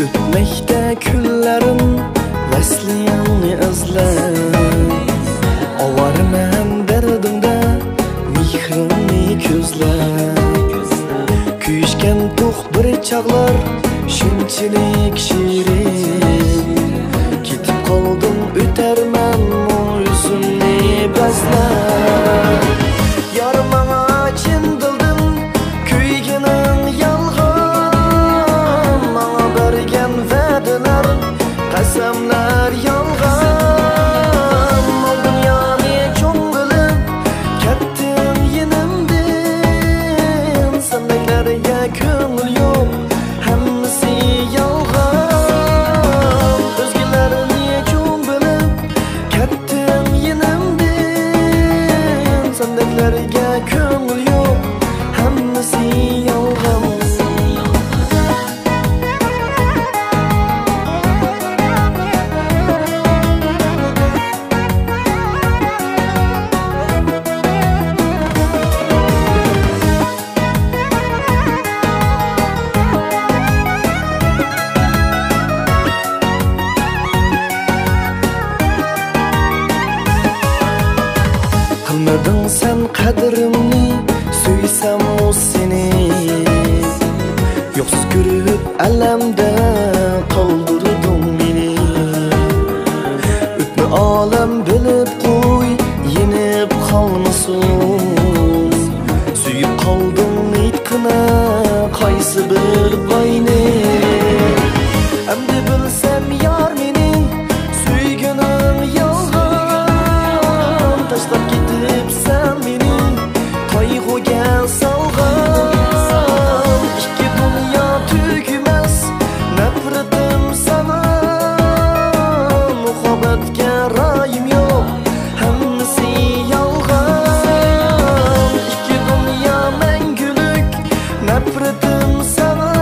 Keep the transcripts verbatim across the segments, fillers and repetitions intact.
ئۆتمەكتە كۈنلىرىم ۋەسلىڭنى ئىزلەپ، ئاۋارىمەن دەردىڭدە مېھرىڭنى كۆزلەپ. كۆيۈشكەن تۇغ بىر چاغلار شۇنچىلىك شېرىن، كېتىپ قالدىڭ ئۆتەرمەنمۇ ئۆزۈمنى بەزلەپ. يار ماڭا چىن دىلدىن كۆيگىنىڭ يالغان، ماڭا بەرگەن ۋەدىلەر، قەسەملەر يالغان. مال دۇنيانى چوڭ بىلىپ كەتتىڭ يېنىمدىن، سەندەكلەرگە كۆڭۈل يوق، ھەممىسى يالغان. ئۆزگىلەرنى چوڭ بىلىپ كەتتىڭ يېنىمدىن، سەندەكلەرگە كۆڭۈل يوق، ھەممىسى يالغان. قىلمىدىڭ سەن قەدرىمنى، سۆيسەممۇ سېنى. يوقسۇز كۆرۈپ ئەلەمدە قالدۇردۇڭ مېنى. ئۆتمە ئالەم بىلىپ قوي، يېنىپ قالمىسۇن. سۆيۈپ قالدىڭ ئېيتقىنا قايسى بىر باينى؟ ئەمدى بىلسەم يار مېنى، سۆيگىنىڭ يالغان. تاشلاپ كېتىپسەن مېنى، قايغۇگە سالغان. ئىككى دۇنيا تۈگىمەس نەپرىتىم ساڭا. مۇھەببەتكە رايىم يوق، ھەممىسى يالغان. ئىككى دۇنيا مەڭگۈلۈك نەپرىتىم ساڭا.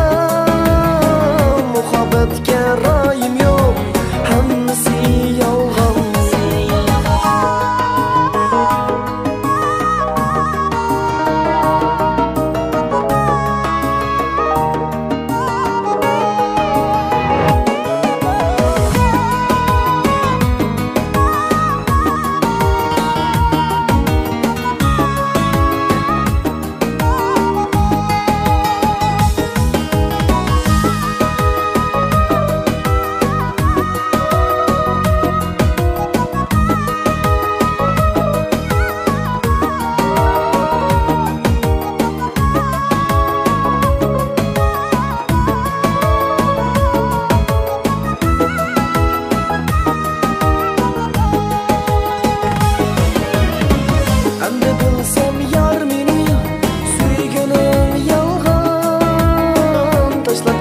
مۇھەببەتكە رايىم يوق، ھەممىسى يالغان. ئەمدى بىلسەم يار مېنى، سۆيگىنىڭ يالغان. تاشلاپ